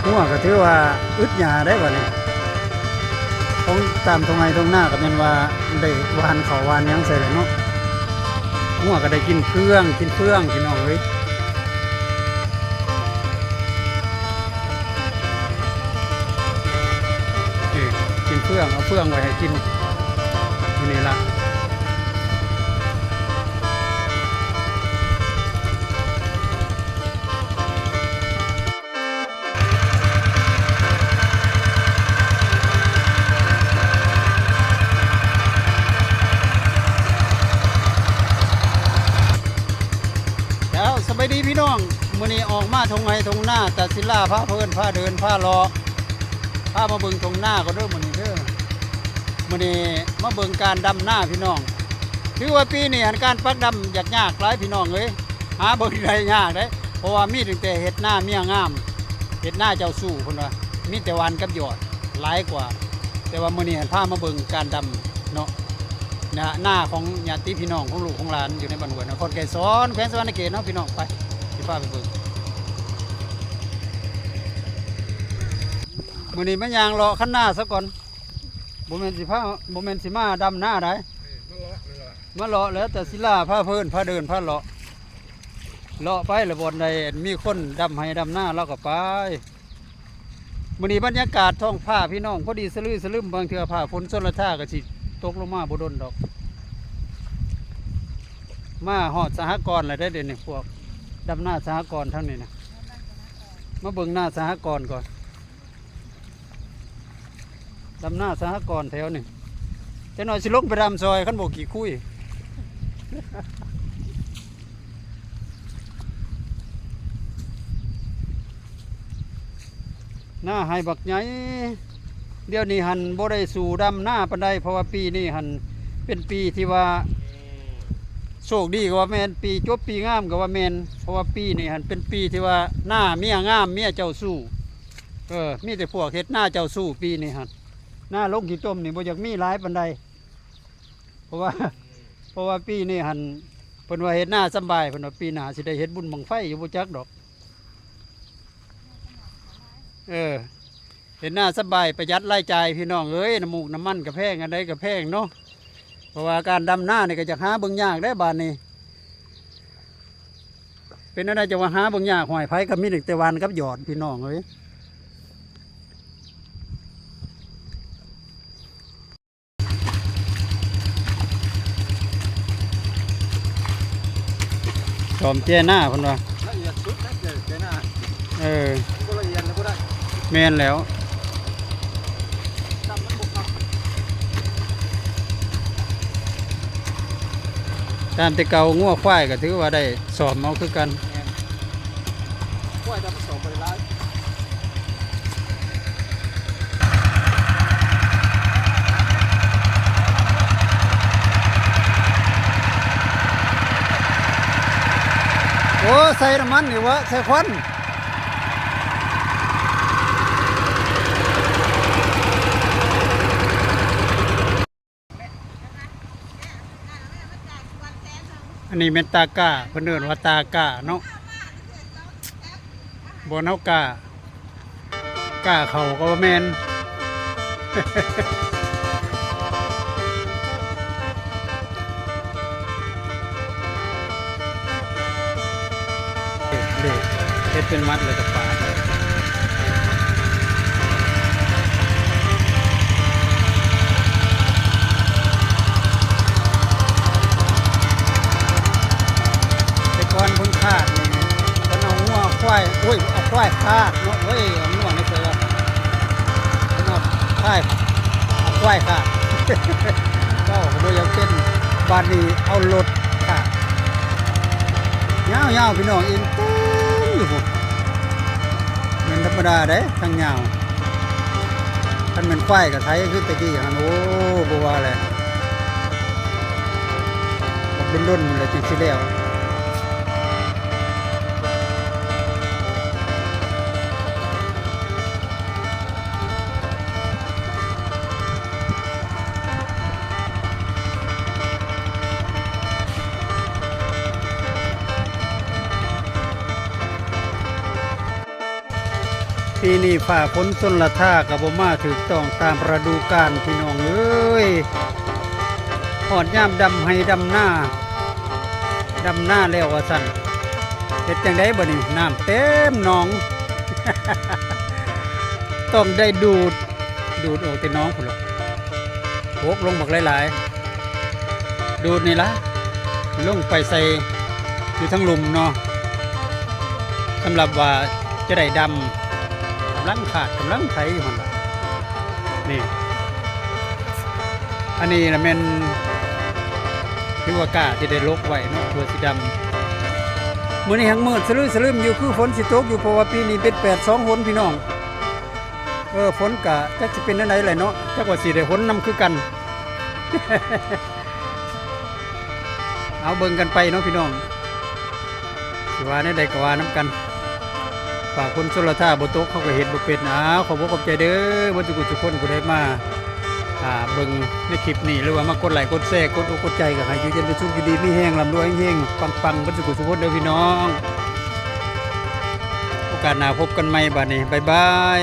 ງົວກໍຖືວ່າອຶດຫຍ້າໄດ໋ບັດນີ້ ຂອງຕາມທົ່ງໄຮ່ທົ່ງນາກໍແມ່ນວ່າໄດ້ຫວ່ານເຂົ້າຫວ່ານຫຍັງໃສ່ແລ້ວເນາະ. ງົວກໍໄດ້ກິນເຟືອງ ກິນເຟືອງ ພີ່ນ້ອງເອີຍ. ນີ້ ກິນເຟືອງ ເອົາເຟືອງໄວ້ໃຫ້ກິນຢູ່ນີ້ລະ. ເຈົ້າ ສະບາຍດີພີ່ນ້ອງ, ມື້ນີ້ອອກມາທົ່ງໄຮ່ທົ່ງນາ ຕາສິລາພາເພີນ ພາເດີນ ພາເລາະ ພາມາເບິ່ງທົ່ງນາກ່ອນເດີມື້ນີ້ເດີ. ມື້ນີ້ມາເບິ່ງການດຳນາພີ່ນ້ອງ. ຖືວ່າປີນີ້ຫັ້ນການປັກດຳຢາກຍາກຫຼາຍພີ່ນ້ອງເອີຍ, ຫາເບິ່ງໄດ້ຍາກເດ້ ເພາະວ່າມີຕັ້ງແຕ່ເຮັດນາເມຍງາມ ເຮັດນາເຈົ້າຊູ້ເພິ່ນວ່າ ມີແຕ່ຫວ່ານກັບຢອດຫຼາຍກວ່າ. ແຕ່ວ່າມື້ນີ້ຫັ້ນພາມາເບິ່ງການດຳເນາະ ນາ ນາຂອງຍາດຕິພີ່ນ້ອງຂອງລູກຂອງຫຼານຢູ່ໃນບ້ານຫ້ວຍ ນະຄອນໄກສອນ ແຂວງສະຫວັນນະເຂດເນາະພີ່ນ້ອງ. ໄປ ຊິພາໄປເບິ່ງ. ມື້ນີ້ມາຍ່າງເລາະຄັນນາສາກ່ອນ ບໍ່ແມ່ນຊິພາ ບໍ່ແມ່ນຊິມາດຳນາໃດ໋ ມາເລາະ ມາເລາະແລ້ວ ແຕ່ສິລາພາເພີນ ພາເດີນ ພາເລາະ ເລາະໄປແລ້ວ ບ່ອນໃດມີຄົນດຳໄຮ່ດຳນາ ລາວກໍໄປ. ມື້ນີ້ບັນຍາກາດທ້ອງຟ້າພີ່ນ້ອງ ພໍດີສະລືສະລຶມ, ບາງເທື່ອຟ້າຝົນຊົນລະທາກໍຊິຕົກລົງມາບໍ່ດົນດອກ. ມາຮອດສະຫະກອນແລ້ວເດ້ ດຽວນີ້ພວກດຳນາສະຫະກອນທາງນີ້ນະ. ມາເບິ່ງນາສະຫະກອນກ່ອນ ດຳນາສະຫະກອນແຖວນີ້. ຈັກໜ້ອຍຊິລົງໄປດຳຊ່ອຍ ຄັນບໍ່ຂີ້ຄຸຍ. ນາໄຮ່ບັກໃຫຍ່ ດຽວນີ້ຫັ້ນບໍ່ໄດ້ສູ້ດຳນາປານໃດ ເພາະວ່າປີນີ້ຫັ້ນເປັນປີທີ່ວ່າໂຊກດີກໍວ່າແມ່ນ, ປີຈົບປີງາມກໍວ່າແມ່ນ, ເພາະວ່າປີນີ້ຫັ້ນເປັນປີທີ່ວ່ານາເມຍງາມເມຍເຈົ້າຊູ້. ເອີ ມີແຕ່ພວກເຮັດນາເຈົ້າຊູ້ປີນີ້ຫັ້ນ. ນາລົງຂີ້ຕົມນີ້ບໍ່ຢາກມີຫຼາຍປານໃດ ເພາະວ່າ ເພາະວ່າປີນີ້ຫັ້ນເພິ່ນວ່າເຮັດນາສຳບາຍ, ເພິ່ນວ່າປີໜ້າຊິໄດ້ເຮັດບຸນບັ້ງໄຟຢູ່ ບໍ່ຈັກດອກ. ເອີ ເຮັດນາສຳບາຍ ປະຢັດລາຍຈ່າຍພີ່ນ້ອງເອີຍ, ນ້ຳມູກນ້ຳມັນກໍແພງ ອັນໃດກໍແພງເນາະ. ເພາະວ່າການດຳນານີ້ກໍຢາກຫາເບິ່ງຍາກເດ້ບາດນີ້. ເປັນແນວໃດຈັ່ງວ່າຫາເບິ່ງຍາກ, ຫ້ວຍໄຜກໍມີແຕ່ຫວ່ານກັບຢອດ ພີ່ນ້ອງເອີຍ. ຊ້ອມແຈນາເພິ່ນວ່າ ລະອຽດສຸດນະ ແຈ ແຈນາ. ເອີ ບໍ່ລະອຽດລະບໍ່ໄດ້. ແມ່ນແລ້ວ. ຕາມແຕ່ເກົ່າ ງົວຄວາຍກໍຖືວ່າໄດ້ຊ້ອມເອົາຄືກັນ. ແມ່ນ. ໂອ້ ໃສ່ນ້ຳມັນນີ້ວະ ໃສ່ຄວັນ. ອັນນີ້ແມ່ນຕາກ້າ ເພິ່ນເອີ້ນວ່າຕາກ້າເນາະ ບ່ອນເຮົາກ້າ ກ້າເຂົ້າກໍບໍ່ແມ່ນ. ເລກ ເຮັດເປັນມັດແລ້ວກໍປາດ. ແຕ່ກ່ອນເພິ່ນຄາດນີ້ ເພິ່ນເອົາງົວຄວາຍ ໂອ້ຍ ເອົາຄວາຍຄາດເນາະ ໂອ້ຍ ເອົາງົວໃນເສືອ ເພິ່ນເອົາຄວາຍ ເອົາຄວາຍຄາດ ເວົ້າກໍບໍ່ຢາກເປັນ. ບາດນີ້ເອົາລົດ ຍາວໆ ພີ່ນ້ອງ ອີ່ມເຕັມຢູ່ພຸ້ນ ແມ່ນທຳມະດາເດ້ ທາງຍາວ. ຄັນແມ່ນຄວາຍກໍໄຖຄືແຕ່ກີ້ຫັ້ນ ໂອ້ ບໍ່ວ່າແຫຼະ ບັກດົນໆ ພຸ້ນແຫຼະຈຶ່ງຊິແລ້ວ. ເຂ ປີນີ້ຟ້າຝົນຊົນລະທາກໍບໍ່ມາຖືກຕ້ອງຕາມລະດູການ ພີ່ນ້ອງເອີຍ. ຮອດຍາມດຳໄຮ່ດຳນາ ດຳນາແລ້ວວ່າຊັ້ນ ເຮັດຈັ່ງໃດບັດນີ້? ນ້ຳເຕັມໜອງ ຕ້ອງໄດ້ດູດ ດູດອອກແຕ່ໜອງພຸ້ນລະ ບົກລົງບັກຫຼາຍໆ ດູດນີ້ລະ ລົງໄປໃສ່ຢູ່ທາງລຸ່ມເນາະ ສຳລັບວ່າຈະໄດ້ດຳ ກຳລັງຄາດກຳລັງໄຖຢູ່ຫັ້ນລະ ນີ້ ອັນນີ້ລະແມ່ນ ຖືວ່າກ້າທີ່ໄດ້ລົກໄວ້ເນາະ ເພື່ອຊິດຳ. ມື້ນີ້ຮັກມືດສະລຶສະລຶມຢູ່ ຄືຝົນຊິຕົກຢູ່ ເພາະວ່າປີນີ້ເປັນແປດສອງຫົນ ພີ່ນ້ອງ. ເອີ ຝົນກະຈັກຊິເປັນແນວໃດແຫຼະເນາະ ຈັກວ່າຊິໄດ້ຫົນນຳຄືກັນ. ເອົາເບິ່ງກັນໄປເນາະພີ່ນ້ອງ ຊິວ່າແນວໃດກໍວ່ານຳກັນ. ຟ້າຝົນຊົນລະທາບໍ່ຕົກ ເຮົາກໍເຮັດບໍ່ເປັນ. ອ້າວ ຂອບອົກຂອບໃຈເດີ ເບິດທຸກຜູ້ທຸກຄົນ ຜູ້ໃດມາ ອ່າ ເບິ່ງໃນຄລິບນີ້ ຫຼືວ່າມາກົດໄລກົດແຊ ກົດອົກກົດໃຈ ກໍໃຫ້ຢູ່ເຢັນເປັນສຸກ ຢູ່ດີມີແຮງ ລ່ຳລວຍເຮງໆ ປັງໆ ເບິດທຸກຜູ້ທຸກຄົນເດີພີ່ນ້ອງ. ໂອກາດໜ້າພົບກັນໃໝ່ບັດນີ້ ບາຍບາຍ.